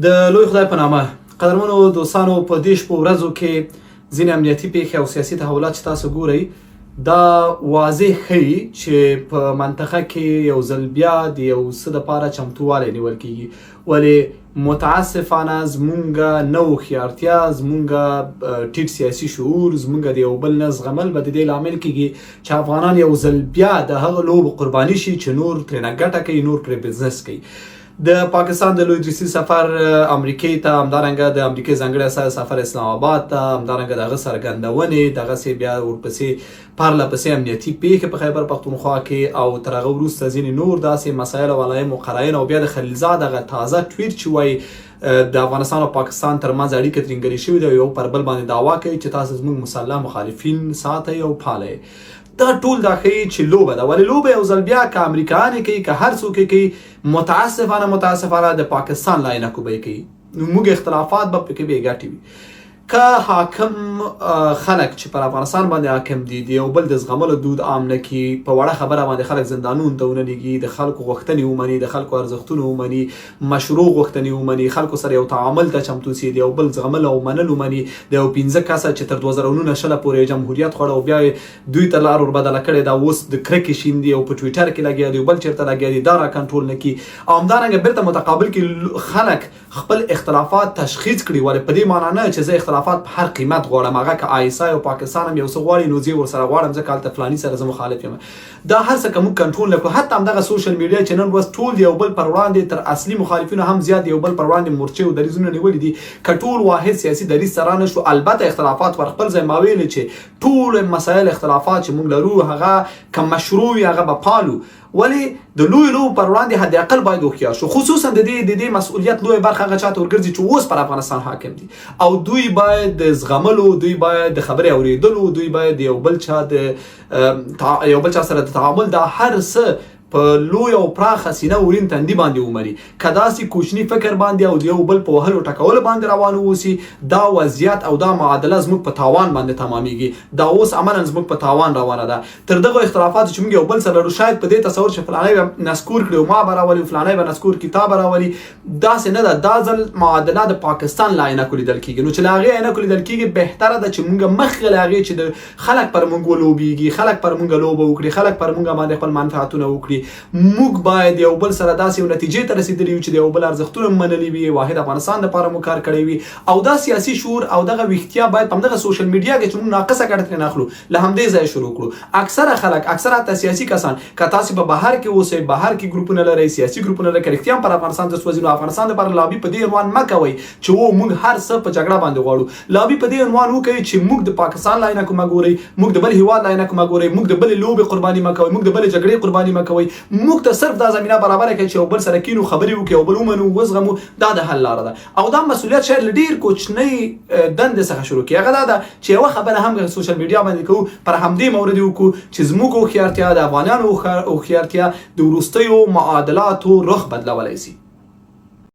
د لوی خدای په نامه. قدرمنو دوستانو، په دې شپو ورځو کې ځینې امنیتي پیښې او سیاسي تحولات چې تاسو ګورئ، دا واضح ښیي چې په منطقه کې یو ځل بیا د یو څه دپاره چمتووالی نیول کیږي. ولې متاسفانه زمونږ نه هوښیارتیا، زمونږ ټیټ سیاسي شعور، زمونږ د یو بل نه زغمل به د دې لامل کیږي چې افغانان یو ځل بیا د هغه لوبو قرباني شي چې نور ترېنه ګټه کوي، نور پرې بزنس کوي. د پاکستان د لوی درستیز سفر امریکې ته، همدارنګه د امریکې ځانګړی استازي سفر اسلام آباد ته، همدارنګه د هغه څرګندونې، دغسې بیا ورپسې پرله پسې امنیتي پیښې په خیبر پښتونخوا کې، او تر هغه وروسته ځینې نور داسې مسایل او علایم او قراین، او بیا د خلیلزاد هغه تازه ټویټ چې وایي د افغانستان او پاکستان ترمنځ اړیکې ترینګلې شوې دي او یو پر بل باندې دعوا کوي چې تاسو زموږ مسلح مخالفین ساتئ او پالئ. دا ټول دا ښیي چې لوبه ده. ولې لوبه یو ځل بیا که امریکایان یې کوي، که هر څوک یې کوي، متاسفانه د پاکستان له عینکو به یې کوي. نو موږ اختلافات به پکې بې ګټې وي. که حاکم خلک چې پر افغانستان باندې حاکم دي، د یو بل د زغملو دود عام نه کړي، په وړه خبره باندې خلک زندانونو ته ونه لیږي، د خلکو غوښتنې ومني، د خلکو ارزښتونه ومني، مشروع غوښتنې ومني، خلکو سره یو تعامل ته چمتو سي، د یو بل زغمل او منل ومني، د یو 5 کسه چې تر 2019 شله پورې جمهوریت خوړه او بیا دوی ته لار ور بدله کړې ده، اوس د کرکې شیندي او په ټویټر کې لګیا دي او بل چېرته لګیا دي، دا را کنټرول نه کړي، او همدارنګه بیرته متقابل کې خلک خپل اختلافات تشخیص کړي. ولې په دې معنی نه چې زه اختلافات په هر قیمت غواړم، هغه که آی اس آی او پاکستان هم یو څه غواړي نو زه یې ورسره غواړم، ځکه هلته فلاني سره زه مخالف یم. دا هر څه که موږ کنټرول نه کړو، حتی همدغه سوشل میډیا چې نن ورځ ټول د یو بل پر وړاندې تر اصلي مخالفینو هم زیات د یو بل پر وړاندې مورچې او دریځونه نیولي دي، که ټول واحد سیاسي دریځ ته رانه شو، البته اختلافات پر خپل ځای، ما ویلې چې ټول مسایل اختلافات چې موږ لرو هغه که مشروع وي هغه به پالو، ولی د لوی لوبو پر وړاندې حد اقل باید هوښیار شو. خصوصا د دې مسؤلیت لوی برخه هغه چاته ورګرځي چې اوس پر افغانستان حاکم دي، او دوی باید د زغملو، دوی باید د خبرې اوریدلو، دوی باید یو بل چا سره د تعامل دا هر څه په لوی او پراخه سینه ورین تندي باندې ومني. که داسې کوچني فکر باندې او د یو بل په وهلو ټکولو باندې روان اوسي، دا وضعیت او دا معادله زموږ په تاوان باندې تمامیږي. دا اوس عملا زموږ په تاوان روانه ده. تر دغو اختلافاتو چې موږ یو بل سره لرو، شاید په دې تصور چې فلانی به نسکور کړي او ما به راولي، فلانی به نسکور کړي، تا به راولي، داسې نه ده. دا ځل معادله د پاکستان له عینکو لیدل کیږي. نو چې له هغې عینکو لیدل کیږي، بهتره ده چې موږ مخکې له هغې چې د خلک پر موږ ولوبیږي، خلک پر موږ لوبه وکړي، خلک پر موږ باندې خپل منفعتونه وکړي، موږ باید یو بل سره داسې یو نتیجې ته رسیدلی یو چې د یو بل ارزښتونه منلي وي، واحد افغانستان لپاره مو کار کړی وي. او دا سیاسي شعور او دغه ویښتیا باید په همدغه سوشل میډیا کې چې موږ ناقصه ګټه ترې نه اخلو، له همدې ځایه شروع کړو. اکثره خلک، اکثره حتی سیاسي کسان، که تاسو په بهر کې اوسئ، بهر کې ګروپونه لرئ، سیاسي ګروپونه لرئ، که رښتیا هم پر افغانستان د سوځي، نو افغانستان لپاره لابي په دې عنوان مه کوئ چې و موږ هر څه په جګړه باندې غواړو. لابي په دې عنوان وکړئ چې موږ د پاکستان له عینکو مه ګورئ، موږ د بل هیواد له عینکو مه ګورئ، موږ د بلې لوبې قرباني مه کوئ، موږ د بلې جګړې قرباني مه کوئ. موږ ته صرف دا زمینه برابره کړئ چې یو بل سره کینو، خبرې وکړو، یو بل ومنو، وزغمو. دا د حل لاره ده. او دا مسولیت شاید له ډیر کوچنۍ دندې څخه شروع کړي. هغه دا ده چې یوه خبره هم سوشل میډیا باندې کوو، پر همدې مورد وکړو چې زموږ هوښیارتیا، د افغانانو هوښیارتیا د وروستیو معادلاتو رخ بدلولای سي.